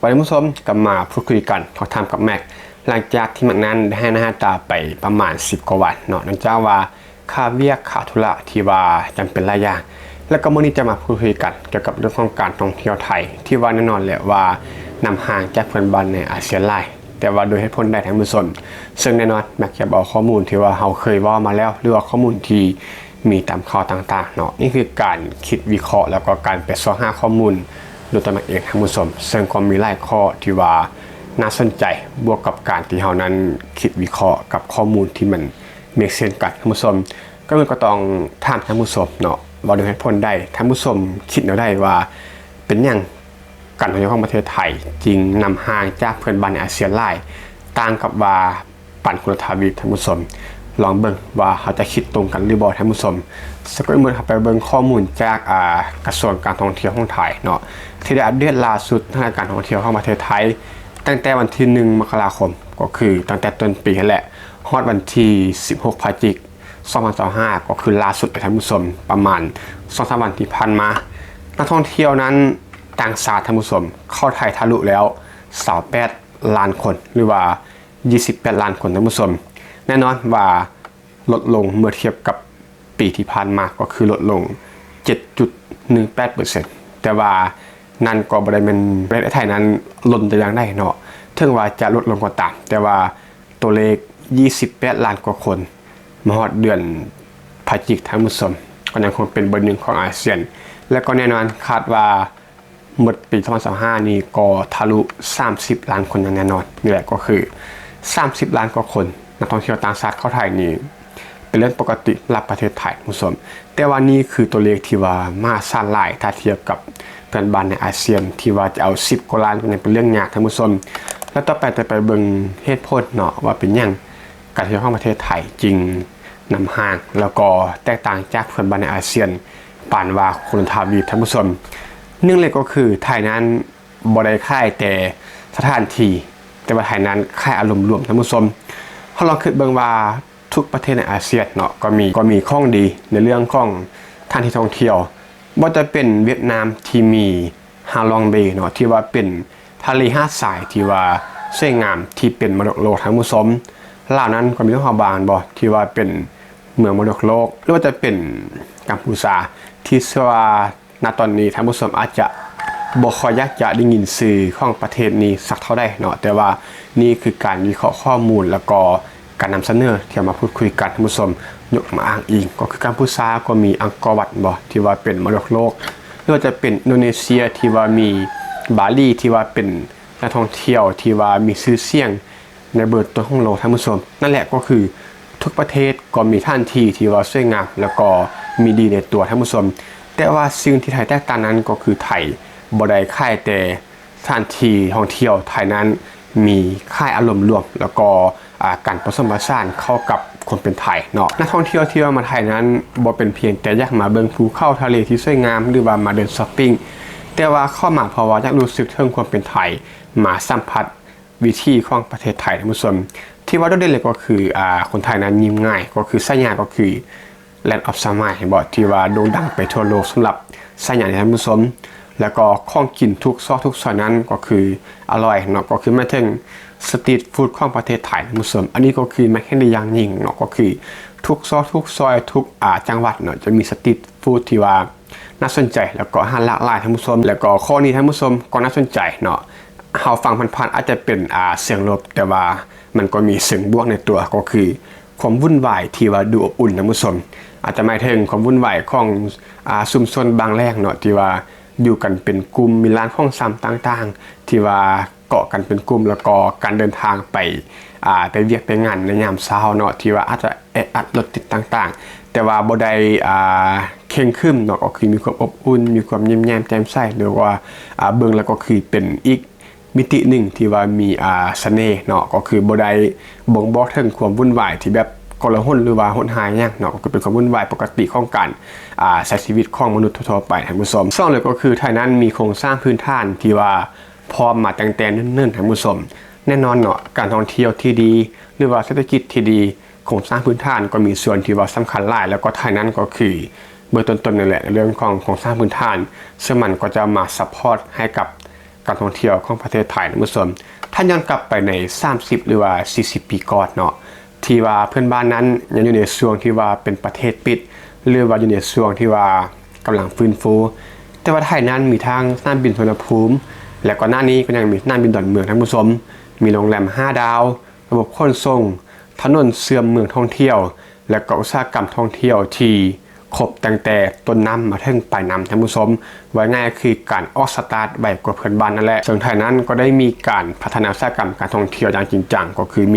ບາດນີ້ທ່ານຜູ້ຊົມ ກັບມາພູດຄຸຍກັນ ທອກທາມກັບແມັກ ຫຼັງຈາກທີ່ແມັກນັ້ນໄດ້ໃຫ້ໜ້າໃຫ້ຕາໄປປະມານສິບກວ່າວັນເນາະ ເນື່ອງຈາກວ່າຄາວຽກຄາວທຸລະທີ່ວ່າຈຳເປັນຫຼາຍຢ່າງ ແລ້ວກໍມື້ນີ້ຈະມາພູດຄຸຍກັນກ່ຽວກັບເລື່ອງຂອງການທ່ອງທ່ຽວໄທ ທີ່ວ່າແນ່ນອນແຫຼະວ່ານຳຫ່າງຈາກເພື່ອນບ້ານໃນອາຊຽນຫຼາຍ ແຕ່ວ່າໂດຍເຫດຜົນໃດທ່ານຜູ້ຊົມ ເຊິ່ງແນ່ນອນແມັກຈະເອົາຂໍ້ມູນທີ່ວ່າເຮົາເຄີຍເວົ້າມາແລ້ວ ຫຼືວ່າຂໍ້ມູນທີ່ ມີຕາມຂ່າວຕ່າງໆເນາະ ນີ້ຄືການຄິດວິເຄາະ ແລ້ວກໍການໄປຊອກຫາຂໍ້ມູນດ້ວຍຕົວເອງທ່ານຜູ້ຊົມ ເຊິ່ງກໍມີຫຼາຍຂໍ້ທີ່ວ່າໜ້າສົນໃຈ ບວກກັບການທີ່ເຮົານັ້ນຄິດວິເຄາະກັບຂໍ້ມູນທີ່ມັນເມກເຊັນກັນທ່ານຜູ້ຊົມ ກໍແມ່ນກໍຕ້ອງຖາມທ່ານຜູ້ຊົມເນາະ ວ່າດ້ວຍເຫດຜົນໃດ ທ່ານຜູ້ຊົມຄິດແນວໃດວ່າເປັນຫຍັງ ການທ່ອງທ່ຽວຂອງປະເທດໄທຈຶ່ງນຳຫ່າງຈາກເພື່ອນບ້ານໃນອາຊຽນຫຼາຍ ຕ່າງກັບວ່າປານຄົນລະທະວີບທ່ານຜູ້ຊົມ ລອງເບິ່ງວ່າເຮົາຈະຄິດຕົງກັນຫຼືບໍ່ທ່ານຜູ້ຊົມ. ສະກ່ອນອື່ນໝົດເຮົາໄປເບິ່ງຂໍ້ມູນຈາກ ອາ ກະຊວງການທ່ອງທ່ຽວຂອງໄທເນາະ ທີ່ໄດ້ອັບເດດລ່າສຸດທາງດ້ານການທ່ອງທ່ຽວຂອງປະເທດໄທ ຕັ້ງແຕ່ວັນທີໜຶ່ງ ມະກະລາຄົມ ກໍຄືຕັ້ງແຕ່ຕົ້ນປີຫັ້ນແຫຼະ ຮອດວັນທີສິບຫົກ ພະຈິກ ສອງພັນຊາວຫ້າ ກໍຄືລ່າສຸດເລີຍທ່ານຜູ້ຊົມ ປະມານສອງສາມວັນທີ່ຜ່ານມາ ນັກທ່ອງທ່ຽວນັ້ນ ຕ່າງຊາດທ່ານຜູ້ຊົມ ເຂົ້າໄທທະລຸແລ້ວ ຊາວແປດລ້ານຄົນ ຫຼືວ່າ ຊາວແປດລ້ານຄົນທ່ານຜູ້ຊົມ ແນ່ນອນວ່າລົດລົງເມື່ອທຽບກັບປີທີ່ຜ່ານມາ ກໍຄືລົດລົງ ເຈັດຈຸດໜຶ່ງແປດເປີເຊັນ ແຕ່ວ່ານັ້ນກໍບໍ່ໄດ້ແມ່ນປະເທດໄທນັ້ນລົ້ນແຕ່ຢ່າງໃດເນາະ ເຖິງວ່າຈະລົດລົງກໍຕາມ ແຕ່ວ່າ ຕົວເລກ ຊາວແປດລ້ານກວ່າຄົນ ມາຮອດເດືອນພະຈິກທ່ານຜູ້ຊົມ ກໍຍັງຄົງເປັນເບີໜຶ່ງຂອງອາຊຽນ ແລະ ກໍແນ່ນອນຄາດວ່າໝົດປີສອງພັນຊາວຫ້ານີ້ກໍທະລຸສາມສິບລ້ານຄົນຢ່າງແນ່ນອນ ນີ້ແຫຼະກໍຄືສາມສິບລ້ານກວ່າຄົນ ນັກທ່ອງທ່ຽວຕ່າງຊາດເຂົ້າໄທນີ້ ເປັນເລື່ອງປົກກະຕິສຳລັບປະເທດໄທທ່ານຜູ້ຊົມ ແຕ່ວ່ານີ້ຄືຕົວເລກທີ່ວ່າມະຫາສານຫຼາຍ ຖ້າທຽບກັບເພື່ອນບ້ານໃນອາຊຽນ ທີ່ວ່າຈະເອົາສິບກວ່າລ້ານກໍຍັງເປັນເລື່ອງຍາກທ່ານຜູ້ຊົມ ແລ້ວຕໍ່ໄປຈະໄປເບິ່ງເຫດຜົນເນາະ ວ່າເປັນຫຍັງການທ່ອງທ່ຽວຂອງປະເທດໄທຈຶ່ງນຳຫ່າງ ແລ້ວກໍແຕກຕ່າງຈາກເພື່ອນບ້ານໃນອາຊຽນ ປານວ່າຄົນລະທະວີບທ່ານຜູ້ຊົມ ໜຶ່ງເລີຍກໍຄືໄທນັ້ນບໍ່ໄດ້ຂາຍແຕ່ສະຖານທີ່ ແຕ່ວ່າໄທນັ້ນຂາຍອາລົມລວມທ່ານຜູ້ຊົມ ເຮົາລອງຄິດເບິ່ງວ່າ ທຸກປະເທດໃນອາຊຽນເນາະ ກໍມີ ກໍມີຂອງດີໃນເລື່ອງຂອງສະຖານທີ່ທ່ອງທ່ຽວ ບໍ່ວ່າຈະເປັນຫວຽດນາມທີ່ມີ ຮາລອງເບ ເນາະ ທີ່ວ່າເປັນທະເລຫາດຊາຍທີ່ວ່າສວຍງາມ ທີ່ເປັນມໍລະດົກໂລກທ່ານຜູ້ຊົມ ລາວນັ້ນກໍມີຫຼວງພະບາງແມ່ນບໍ່ ທີ່ວ່າເປັນເມືອງມໍລະດົກໂລກ ຫຼືວ່າຈະເປັນກຳພູຊາ ທີ່ເຊື່ອວ່າ ນະຕອນນີ້ທ່ານຜູ້ຊົມອາດຈະບໍ່ຄ່ອຍຢາກຈະໄດ້ຍິນຊື່ຂອງປະເທດນີ້ສັກເທົ່າໃດເນາະ ແຕ່ວ່ານີ້ຄືການວິເຄາະຂໍ້ມູນ ແລ້ວກໍການນຳສະເໜີທີ່ເອົາມາພູດຄຸຍກັນທ່ານຜູ້ຊົມ ຍົກມາອ້າງອີງ ກໍຄືກຳພູຊາກໍມີອັງກໍວັດແມ່ນບໍ່ ທີ່ວ່າເປັນມໍລະດົກໂລກ ຫຼືວ່າຈະເປັນອິນໂດເນເຊຍທີ່ວ່າມີບາຫຼີ ທີ່ວ່າເປັນແຫຼ່ງທ່ອງທ່ຽວທີ່ວ່າມີຊື່ສຽງ ໃນເບີຕົ້ນໆຂອງໂລກທ່ານຜູ້ຊົມ ນັ້ນແຫຼະກໍຄືທຸກປະເທດກໍມີສະຖານທີ່ທີ່ວ່າສວຍງາມ ແລ້ວກໍມີດີໃນຕົວທ່ານຜູ້ຊົມ ແຕ່ວ່າສິ່ງທີ່ໄທແຕກຕ່າງນັ້ນກໍຄືໄທບໍ່ໄດ້ຂາຍແຕ່ສະຖານທີ່ທ່ອງທ່ຽວ ໄທນັ້ນມີຂາຍອາລົມລວມ ແລ້ວກໍ ອາ ການປະສົມປະສານເຂົ້າກັບຄວາມເປັນໄທເນາະ ນັກທ່ອງທ່ຽວທີ່ວ່າມາໄທນັ້ນບໍ່ເປັນພຽງແຕ່ຢາກມາເບິ່ງພູເຂົາທະເລທີ່ສວຍງາມ ຫຼືວ່າມາເດີນຊັອບປິງ ແຕ່ວ່າເຂົ້າມາເພາະວ່າຢາກຮູ້ສຶກເຖິງຄວາມເປັນໄທ ມາສຳຜັດ ວິຖີຂອງປະເທດໄທທ່ານຜູ້ຊົມ ທີ່ວ່າໂດດເດັ່ນເລີຍກໍຄື ອາ ຄົນໄທນັ້ນຍິ້ມງ່າຍ ກໍຄືສາຍາກໍຄື Land of Smile ເຫັນບໍ່ ທີ່ວ່າໂດ່ງດັງໄປທົ່ວໂລກສຳລັບສາຍານີ້ທ່ານຜູ້ຊົມ ແລ້ວກໍຂອງກິນທຸກຊອກທຸກຊອຍນັ້ນກໍຄືອະລ່ອຍເນາະ ກໍຄືໝາຍເຖິງ street food ຂອງປະເທດໄທທ່ານຜູ້ຊົມ ອັນນີ້ກໍຄືແມ່ນເຫັນໄດ້ຢ່າງຍິ່ງເນາະ ກໍຄືທຸກຊອກທຸກຊອຍ ທຸກ ອາ ຈັງຫວັດເນາະ ຈະມີ street food ທີ່ວ່າ ໜ້າສົນໃຈ ແລ້ວກໍອາຫານຫຼາກຫຼາຍທ່ານຜູ້ຊົມ ແລ້ວກໍຂໍ້ນີ້ທ່ານຜູ້ຊົມກໍໜ້າສົນໃຈເນາະ ເຮົາຟັງຜ່ານໆອາດຈະເປັນ ອາ ເຊີງລົບ ແຕ່ວ່າມັນກໍມີເຊີງບວກໃນຕົວ ກໍຄືຄວາມວຸ້ນວາຍທີ່ວ່າດູອົບອຸ່ນທ່ານຜູ້ຊົມ ອາດຈະໝາຍເຖິງຄວາມວຸ້ນວາຍຂອງ ອາ ຊຸມຊົນບາງແຫ່ງເນາະ ທີ່ວ່າຢູ່ກັນເປັນກຸ່ມ ມີຮ້ານຂອງຊຳຕ່າງໆ ທີ່ວ່າ ເກາະກັນເປັນກຸ່ມ ແລ້ວກໍການເດີນທາງໄປ ອາ ໄປວຽກໄປງານໃນຍາມເຊົ້າເນາະ ທີ່ວ່າອາດຈະແອອັດລົດຕິດຕ່າງໆ ແຕ່ວ່າບໍ່ໄດ້ ອາ ເຄັ່ງຄຶມເນາະ ກໍຄືມີຄວາມອົບອຸ່ນ ມີຄວາມຍິ້ມແຍ້ມແຈ່ມໃສ ຫຼືວ່າ ອາ ເບິ່ງແລ້ວກໍຄືເປັນອີກມິຕິໜຶ່ງທີ່ວ່າມີ ອາ ສະເໜ່ເນາະ ກໍຄືບໍ່ໄດ້ບົ່ງບອກເຖິງຄວາມວຸ້ນວາຍທີ່ແບບໂກລາຫົນ ຫຼືວ່າໂຫດຮ້າຍຫຍັງເນາະ ກໍຄືເປັນຄວາມວຸ້ນວາຍປົກກະຕິຂອງການ ອາ ໃຊ້ຊີວິດຂອງມະນຸດທົ່ວໆໄປທ່ານຜູ້ຊົມ. ສອງເລີຍກໍຄືໄທນັ້ນມີໂຄງສ້າງພື້ນຖານທີ່ວ່າ ພ້ອມມາຕັ້ງແຕ່ເນີນໆ ທ່ານຜູ້ຊົມ ແນ່ນອນເນາະ ການທ່ອງທ່ຽວທີ່ດີ ຫຼືວ່າເສດຖະກິດທີ່ດີ ໂຄງສ້າງພື້ນຖານກໍມີສ່ວນທີ່ວ່າສຳຄັນຫຼາຍ ແລ້ວກໍທ້າຍນັ້ນກໍຄືເບື້ອງຕົ້ນໆນີ້ແຫຼະ ເລື່ອງຂອງໂຄງສ້າງພື້ນຖານ ເຊິ່ງມັນກໍຈະມາຊັບພອດໃຫ້ກັບ ການທ່ອງທ່ຽວຂອງປະເທດໄທ ທ່ານຜູ້ຊົມ. ຖ້າຍ້ອນກັບໄປໃນສາມສິບ ຫຼືວ່າສີ່ສິບປີກ່ອນເນາະ ທີ່ວ່າເພື່ອນບ້ານນັ້ນຍັງຢູ່ໃນຊ່ວງທີ່ວ່າເປັນປະເທດປິດ ຫຼືວ່າຢູ່ໃນຊ່ວງທີ່ວ່າກຳລັງຟື້ນຟູ, ແຕ່ວ່າໄທນັ້ນມີທັງສະໜາມບິນສຸວັນນະພູມ ແລະ ກ່ອນໜ້ານີ້ກໍຍັງມີສະໜາມບິນດອນເມືອງ ທ່ານຜູ້ຊົມ, ມີໂຮງແຮມຫ້າດາວ, ລະບົບຂົນສົ່ງ, ຖະໜົນເຊື່ອມເມືອງທ່ອງທ່ຽວ ແລະ ກໍອຸດສາຫະກຳທ່ອງທ່ຽວທີ່ຄົບຕັ້ງແຕ່ຕົ້ນນ້ຳມາເຖິງປາຍນ້ຳ ທ່ານຜູ້ຊົມ. ເວົ້າງ່າຍໆ ຄືການອອກສະຕາດໄວກວ່າເພື່ອນບ້ານນັ້ນແຫຼະ. ເຊິ່ງໄທນັ້ນກໍໄດ້ມີການພັດທະນາອຸດສາຫະກຳການທ່ອງທ່ຽວຢ່າງຈິງຈັງ, ກໍຄືມີ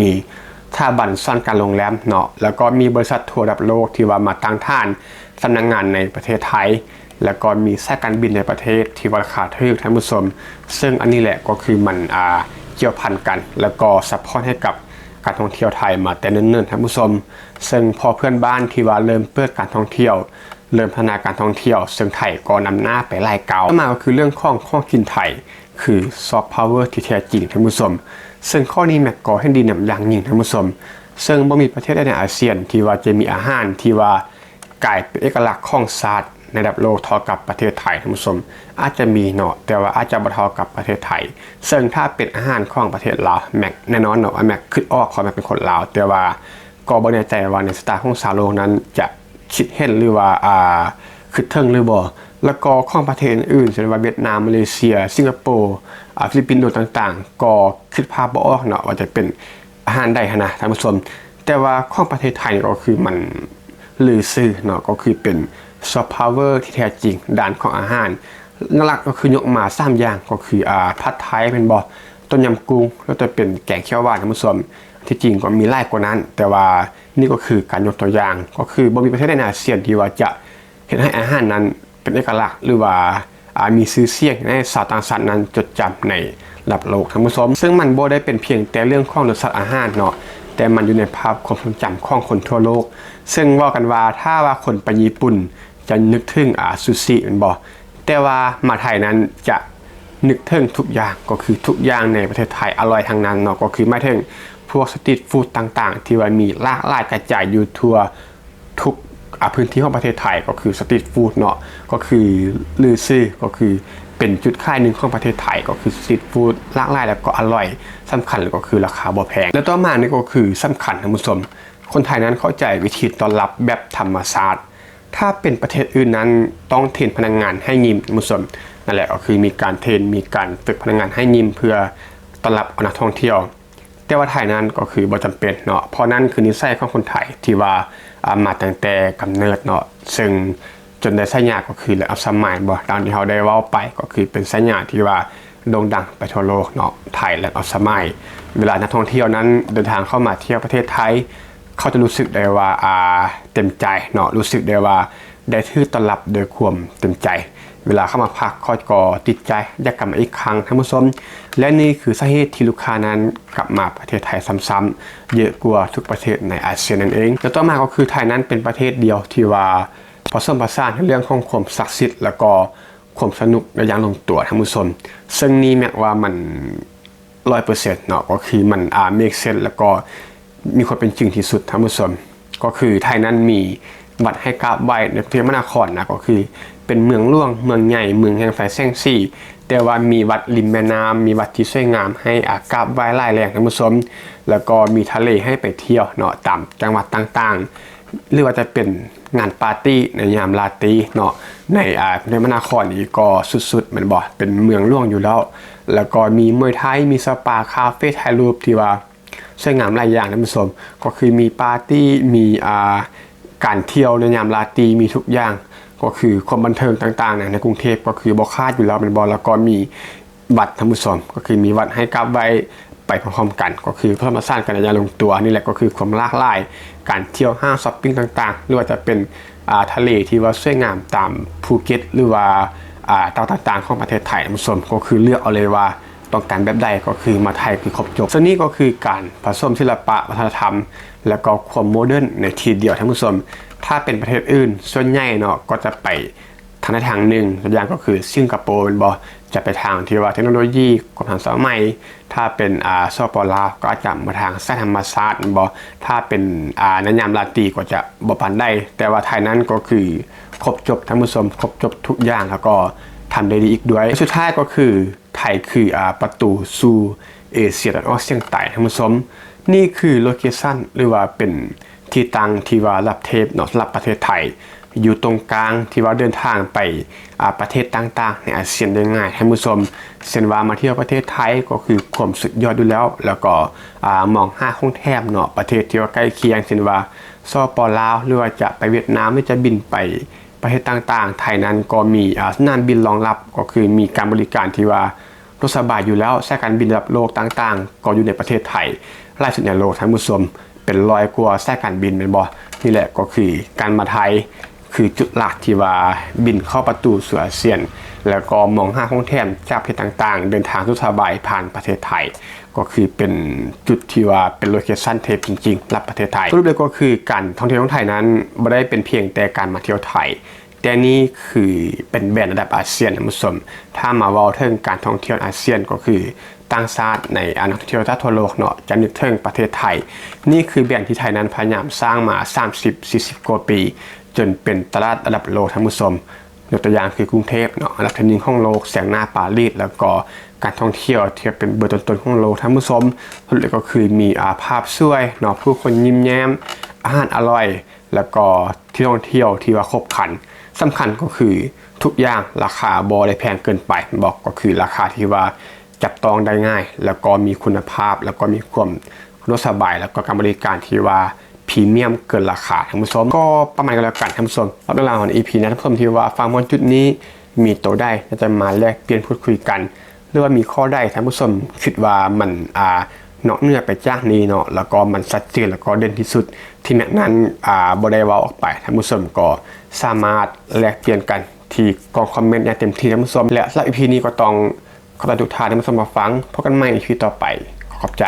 ສະຖາບັນສອນການໂຮງແຮມເນາະ ແລ້ວກໍມີບໍລິສັດທົວລະດັບໂລກທີ່ວ່າມາຕັ້ງຖານສຳນັກງານໃນປະເທດໄທ ແລ້ວກໍມີສາຍການບິນໃນປະເທດທີ່ວ່າລາຄາຖືກ ທ່ານຜູ້ຊົມ. ເຊິ່ງອັນນີ້ແຫຼະກໍຄືມັນ ອ່າ ກ່ຽວພັນກັນ ແລ້ວກໍຊັບພອດໃຫ້ກັບການທ່ອງທ່ຽວໄທມາແຕ່ເນີນໆ ທ່ານຜູ້ຊົມ. ເຊິ່ງພໍເພື່ອນບ້ານທີ່ວ່າເລີ່ມເປີດການທ່ອງທ່ຽວ ເລີ່ມພັດທະນາການທ່ອງທ່ຽວ ເຊິ່ງໄທກໍນຳໜ້າໄປຫຼາຍກ້າວ. ຕໍ່ມາກໍຄືເລື່ອງຂອງຂອງກິນໄທ ຄືຊອບພາວເວີທີ່ແທ້ຈິງ ທ່ານຜູ້ຊົມ. ເຊິ່ງຂໍ້ນີ້ແມັກກໍເຫັນດີນຳຢ່າງຍິ່ງ ທ່ານຜູ້ຊົມ. ເຊິ່ງບໍ່ມີປະເທດໃດໃນອາຊຽນທີ່ວ່າຈະມີອາຫານທີ່ວ່າກາຍເປັນເອກະລັກຂອງຊາດໃນລະດັບໂລກເທົ່າກັບປະເທດໄທ ທ່ານຜູ້ຊົມ. ອາດຈະມີເນາະ ແຕ່ວ່າອາດຈະບໍ່ເທົ່າກັບປະເທດໄທ. ເຊິ່ງຖ້າເປັນອາຫານຂອງປະເທດລາວ ແມັກແນ່ນອນເນາະວ່າແມັກຄິດອອກ ເພາະແມັກເປັນຄົນລາວ, ແຕ່ວ່າ ກໍບໍ່ແນ່ໃຈວ່າໃນສາຍຕາຂອງຊາວໂລກນັ້ນຈະຄິດເຫັນ ຫຼືວ່າ ອ່າ ຄິດເຖິງຫຼືບໍ່. ແລ້ວກໍຂອງປະເທດອື່ນໆ ເຊັ່ນວ່າຫວຽດນາມ, ມາເລເຊຍ, ສິງກະໂປ, ອ່າ ຟີລິບປິນ ໂດນຕ່າງໆ ກໍຄິດພາບບໍ່ອອກເນາະວ່າຈະເປັນອາຫານໃດຫັ້ນນະ ທ່ານຜູ້ຊົມ. ແຕ່ວ່າຂອງປະເທດໄທນີ້ກໍຄືມັນລືຊື່ເນາະ ກໍຄືເປັນຊອບພາວເວີທີ່ແທ້ຈິງດ້ານຂອງອາຫານ. ຫຼັກໆ ກໍຄືຍົກມາສາມຢ່າງ ກໍຄື ອ່າ ຜັດໄທແມ່ນບໍ່, ຕົ້ມຍຳກຸ້ງ ແລ້ວຈະເປັນແກງຂຽວຫວານ ທ່ານຜູ້ຊົມ. ທີ່ຈິງກໍມີຫຼາຍກວ່ານັ້ນ ແຕ່ວ່ານີ້ກໍຄືການຍົກຕົວຢ່າງ, ກໍຄືບໍ່ມີປະເທດໃດໃນອາຊຽນທີ່ວ່າຈະເຮັດໃຫ້ອາຫານນັ້ນເປັນເອກະລັກ ຫຼືວ່າ ອ່າ ມີຊື່ສຽງໃຫ້ຊາວຕ່າງຊາດນັ້ນຈົດຈຳໃນລະດັບໂລກ ທ່ານຜູ້ຊົມ. ເຊິ່ງມັນບໍ່ໄດ້ເປັນພຽງແຕ່ເລື່ອງຂອງລົດຊາດອາຫານເນາະ, ແຕ່ມັນຢູ່ໃນພາບຄວາມຊົງຈຳຂອງຄົນທົ່ວໂລກ. ເຊິ່ງເວົ້າກັນວ່າ ຖ້າວ່າຄົນໄປຍີ່ປຸ່ນຈະນຶກເຖິງ ອ່າ ຊູຊິແມ່ນບໍ່? ແຕ່ວ່າມາໄທນັ້ນຈະນຶກເຖິງທຸກຢ່າງ, ກໍຄືທຸກຢ່າງໃນປະເທດໄທອະລ່ອຍທັງນັ້ນເນາະ, ກໍຄືໝາຍເຖິງພວກສະຕຣີດຟູດຕ່າງໆ ທີ່ວ່າມີຫຼາກຫຼາຍກະຈາຍຢູ່ທົ່ວທຸກ ອາ ພື້ນທີ່ຂອງປະເທດໄທ, ກໍຄືສະຕຣີດຟູດເນາະ, ກໍຄືລືຊື່ ກໍຄືເປັນຈຸດຂາຍໜຶ່ງຂອງປະເທດໄທ, ກໍຄືສະຕຣີດຟູດຫຼາກຫຼາຍ ແລ້ວກໍອະລ່ອຍ, ສຳຄັນກໍຄືລາຄາບໍ່ແພງ. ແລະ ຕໍ່ມານີ້ກໍຄືສຳຄັນ ທ່ານຜູ້ຊົມ, ຄົນໄທນັ້ນເຂົ້າໃຈວິທີຕ້ອນຮັບແບບທຳມະຊາດ. ຖ້າເປັນປະເທດອື່ນນັ້ນຕ້ອງເທຣນພະນັກງານໃຫ້ຍິ້ມ ທ່ານຜູ້ຊົມ. ນັ້ນແຫຼະ ກໍຄືມີການເທຣນ ມີການຝຶກພະນັກງານໃຫ້ຍິ້ມເພື່ອຕ້ອນຮັບເອົານັກທ່ອງທ່ຽວ. ແຕ່ວ່າໄທນັ້ນກໍຄືບໍ່ຈຳເປັນເນາະ, ເພາະນັ້ນຄືນິໄສຂອງຄົນໄທທີ່ວ່າ ອາ ມາຕັ້ງແຕ່ກຳເນີດເນາະ, ເຊິ່ງຈົນໄດ້ສາຍາກໍຄື Land of Smile ບໍ່ ດັ່ງທີ່ເຮົາໄດ້ເວົ້າໄປ, ກໍຄືເປັນສາຍາທີ່ວ່າໂດ່ງດັງໄປທົ່ວໂລກເນາະ, ໄທ Land of Smile. ເວລານັກທ່ອງທ່ຽວນັ້ນເດີນທາງເຂົ້າມາທ່ຽວປະເທດໄທ ເຂົາຈະຮູ້ສຶກໄດ້ວ່າ ອາ ເຕັມໃຈເນາະ, ຮູ້ສຶກໄດ້ວ່າໄດ້ຖືກຕ້ອນຮັບດ້ວຍຄວາມເຕັມໃຈ. ເວລາເຂົ້າມາພັກ ຂ້ອຍກໍຕິດໃຈ ຢາກກັບມາອີກຄັ້ງ ທ່ານຜູ້ຊົມ. ແລະ ນີ້ຄືສາເຫດທີ່ລູກຄ້ານັ້ນກັບມາປະເທດໄທຊ້ຳໆ ເຍອະກວ່າທຸກປະເທດໃນອາຊຽນນັ້ນເອງ. ແລະ ຕໍ່ມາກໍຄືໄທນັ້ນເປັນປະເທດດຽວທີ່ວ່າປະສົມປະສານໃນເລື່ອງຂອງຄວາມສັກສິດ ແລ້ວກໍຄວາມສະໜຸກໄດ້ຢ່າງລົງຕົວ ທ່ານຜູ້ຊົມ. ເຊິ່ງນີ້ແມັກວ່າມັນ ຮ້ອຍເປີເຊັນເນາະ, ກໍຄືມັນ ອາ ເມກເຊັນ ແລ້ວກໍມີຄວາມເປັນຈິງທີ່ສຸດ ທ່ານຜູ້ຊົມ. ກໍຄືໄທນັ້ນມີວັດໃຫ້ກາບໄຫວ້ໃນກຸງເທບມະຫານະຄອນນະ, ກໍຄືເປັນເມືອງຫຼວງ ເມືອງໃຫຍ່ ເມືອງແຫ່ງໄຟແສງສີ, ແຕ່ວ່າມີວັດລິມແມ່ນ້ຳ ມີວັດທີ່ສວຍງາມໃຫ້ ອາ ກາບໄຫວ້ຫຼາຍແຫ່ງ ທ່ານຜູ້ຊົມ, ແລ້ວກໍມີທະເລໃຫ້ໄປທ່ຽວເນາະ ຕາມຈັງຫວັດຕ່າງໆ. ຫຼືວ່າຈະເປັນງານປາຕີ້ໃນຍາມລາຕີເນາະ ໃນ ອາ ກຸງເທບມະຫານະຄອນນີ້ກໍສຸດໆ ແມ່ນບໍ່? ເປັນເມືອງຫຼວງຢູ່ແລ້ວ, ແລ້ວກໍມີມວຍໄທ ມີສະປາ ຄາເຟ ຖ່າຍຮູບທີ່ວ່າສວຍງາມຫຼາຍຢ່າງ ທ່ານຜູ້ຊົມ. ກໍຄືມີປາຕີ້ ມີ ອາ ການທ່ຽວໃນຍາມລາຕີ ມີທຸກຢ່າງ, ກໍຄືຄວາມບັນເທີງຕ່າງໆ ໃນ ໃນກຸງເທບກໍຄືບໍ່ຂາດຢູ່ແລ້ວ ແມ່ນບໍ່? ແລ້ວກໍມີ ວັດ ທ່ານຜູ້ຊົມ, ກໍຄືມີວັດໃຫ້ກາບໄຫວ້ໄປພ້ອມໆກັນ, ກໍຄືປະສົມປະສານກັນໄດ້ຢ່າງລົງຕົວ. ນີ້ແຫຼະກໍຄືຄວາມຫຼາກຫຼາຍ, ການທ່ຽວ ຫ້າງຊັອບປິງຕ່າງໆ ຫຼືວ່າຈະເປັນ ອາ ທະເລທີ່ວ່າສວຍງາມຕາມພູເກັດ ຫຼືວ່າ ອາ ເຈົ້າຕ່າງໆຂອງປະເທດໄທ ທ່ານຜູ້ຊົມ, ກໍຄືເລືອກເອົາເລີຍວ່າຕ້ອງການແບບໃດ, ກໍຄືມາໄທຄືຄົບຈົບ. ສ່ວນນີ້ກໍຄືການປະສົມສິລະປະວັດທະນະທຳ ແລ້ວກໍຄວາມໂມເດີນໃນທີ່ດຽວ ທ່ານຜູ້ຊົມ. ຖ້າເປັນປະເທດອື່ນ ສ່ວນໃຫຍ່ເນາະ ກໍຈະໄປ ທາງໃດທາງໜຶ່ງ, ຕົວຢ່າງກໍຄືສິງກະໂປແມ່ນບໍ່, ຈະໄປທາງທີ່ວ່າເທັກໂນໂລຢີ ຄວາມທັນສະໄໝ. ຖ້າເປັນ ອາ ສປປ ລາວ ກໍອາດຈະມາທາງສາຍທຳມະຊາດແແມ່ນບໍ່, ຖ້າເປັນ ອາ ໃນຍາມລາຕີກໍຈະບໍ່ປານໃດ. ແຕ່ວ່າໄທນັ້ນກໍຄືຄົບຈົບ ທ່ານຜູ້ຊົມ, ຄົບຈົບທຸກຢ່າງ ແລ້ວກໍທຳໄດ້ດີອີກດ້ວຍ. ສຸດທ້າຍກໍຄື ໄທຄື ອາ ປະຕູສູ່ເອເຊຍຕາເວັນອອກສຽງໃຕ້ ທ່ານຜູ້ຊົມ. ນີ້ຄືໂລເຄຊັນ ຫຼືວ່າເປັນທີ່ຕັ້ງທີ່ວ່າລັບເທບເນາະ ສຳລັບປະເທດໄທ ຢູ່ຕົງກາງທີ່ວ່າເດີນທາງໄປ ອາ ປະເທດຕ່າງໆໃນອາຊຽນໄດ້ງ່າຍ ທ່ານຜູ້ຊົມ. ເຊັ່ນວ່າມາທ່ຽວປະເທດໄທກໍຄືຄວາມສຸດຍອດຢູ່ແລ້ວ ແລ້ວກໍ ອາ ມອງຫາໂຮງແຮມເນາະ ປະເທດທີ່ວ່າໃກ້ຄຽງ ເຊັ່ນວ່າ ສປ ລາວ ຫຼືວ່າຈະໄປຫວຽດນາມ ຫຼືຈະບິນໄປ ປະເທດຕ່າງໆ ໄທນັ້ນກໍມີ ອາ ສະໜາມບິນລອງຮັບ ກໍຄືມີການບໍລິການທີ່ວ່າສະດວກສະບາຍຢູ່ແລ້ວ. ສາຍການບິນລະດັບໂລກຕ່າງໆ ກໍຢູ່ໃນປະເທດໄທ ຫຼາຍສຸດໃນໂລກ ທ່ານຜູ້ຊົມ ເປັນຮ້ອຍກວ່າສາຍການບິນ ແມ່ນບໍ່? ນີ້ແຫຼະກໍຄືການມາໄທ ຄືຈຸດຫຼັກທີ່ວ່າບິນເຂົ້າປະຕູສູ່ອາຊຽນ ແລ້ວກໍມອງຫາໂຮງແຮມຈາກປະເທດຕ່າງໆ ເດີນທາງສະດວກສະບາຍຜ່ານປະເທດໄທ. ກໍຄືເປັນຈຸດທີ່ວ່າເປັນໂລເຄຊັນເທບຈິງໆ ສຳລັບປະເທດໄທ. ສະຫຼຸບແລ້ວກໍຄືການທ່ອງທ່ຽວຂອງໄທນັ້ນ ບໍ່ໄດ້ເປັນພຽງແຕ່ການມາທ່ຽວໄທ ແຕ່ນີ້ຄືເປັນແບຣນລະດັບອາຊຽນ ທ່ານຜູ້ຊົມ. ຖ້າມາເວົ້າເຖິງການທ່ອງທ່ຽວອາຊຽນ ກໍຄືຕ່າງຊາດໃນ ອາ ນັກທ່ອງທ່ຽວຈາກທົ່ວໂລກເນາະ ຈະນຶກເຖິງປະເທດໄທ. ນີ້ຄືແບຣນທີ່ໄທນັ້ນພະຍາຍາມສ້າງມາສາມສິບ ສີ່ສິບກວ່າປີ ຈົນເປັນຕະຫຼາດລະດັບໂລກ ທ່ານຜູ້ຊົມ. ຍົກຕົວຢ່າງຄືກຸງເທບເນາະ ອັນດັບທີໜຶ່ງຂອງໂລກ ແຊງໜ້າປາຣີສ ແລ້ວກໍການທ່ອງທ່ຽວທີ່ເປັນເບີຕົ້ນໆຂອງໂລກ ທ່ານຜູ້ຊົມ. ແລ້ວກໍຄືມີ ອາ ພາບສວຍເນາະ ຜູ້ຄົນຍິ້ມແຍ້ມ ອາຫານອະຮ່ອຍ ແລ້ວກໍທີ່ທ່ອງທ່ຽວທີ່ວ່າຄົບຄັນ. ສຳຄັນກໍຄືທຸກຢ່າງລາຄາບໍ່ໄດ້ແພງເກີນໄປ ແມ່ນບໍ່? ກໍຄືລາຄາທີ່ວ່າຈັບຕ້ອງໄດ້ງ່າຍ ແລ້ວກໍມີຄຸນນະພາບ ແລ້ວກໍມີຄວາມສະດວກສະບາຍ ແລ້ວກໍການບໍລິການທີ່ວ່າ ພຣີມຽມເກີນລາຄາ ທ່ານຜູ້ຊົມ. ກໍປະມານນີ້ກໍແລ້ວກັນ ທ່ານຜູ້ຊົມ. ສຳລັບເລື່ອງລາວໃນອີພີໜ້າ ທ່ານຜູ້ຊົມທີ່ວ່າຟັງມາຮອດຈຸດນີ້ ມີໂຕໃດ ຢາກຈະມາແລກປ່ຽນພູດຄຸຍກັນ ຫຼືວ່າມີຂໍ້ໃດ ທ່ານຜູ້ຊົມຄິດວ່າມັນ ອາ ນອກເໜືອໄປຈາກນີ້ເນາະ ແລ້ວກໍມັນຊັດເຈນ ແລ້ວກໍເດັ່ນທີ່ສຸດ ທີ່ແມັກນັ້ນ ອາ ບໍ່ໄດ້ເວົ້າອອກໄປ ທ່ານຜູ້ຊົມກໍສາມາດແລກປ່ຽນກັນທີ່ກ່ອງຄອມເມັນຢ່າງເຕັມທີ່ ທ່ານຜູ້ຊົມ. ແລະ ສຳລັບອີພີນີ້ກໍຕ້ອງຂອບໃຈທຸກທ່ານ ທ່ານຜູ້ຊົມມາຟັງ. ພົບກັນໃໝ່ອີພີຕໍ່ໄປ. ຂໍຂອບໃຈ.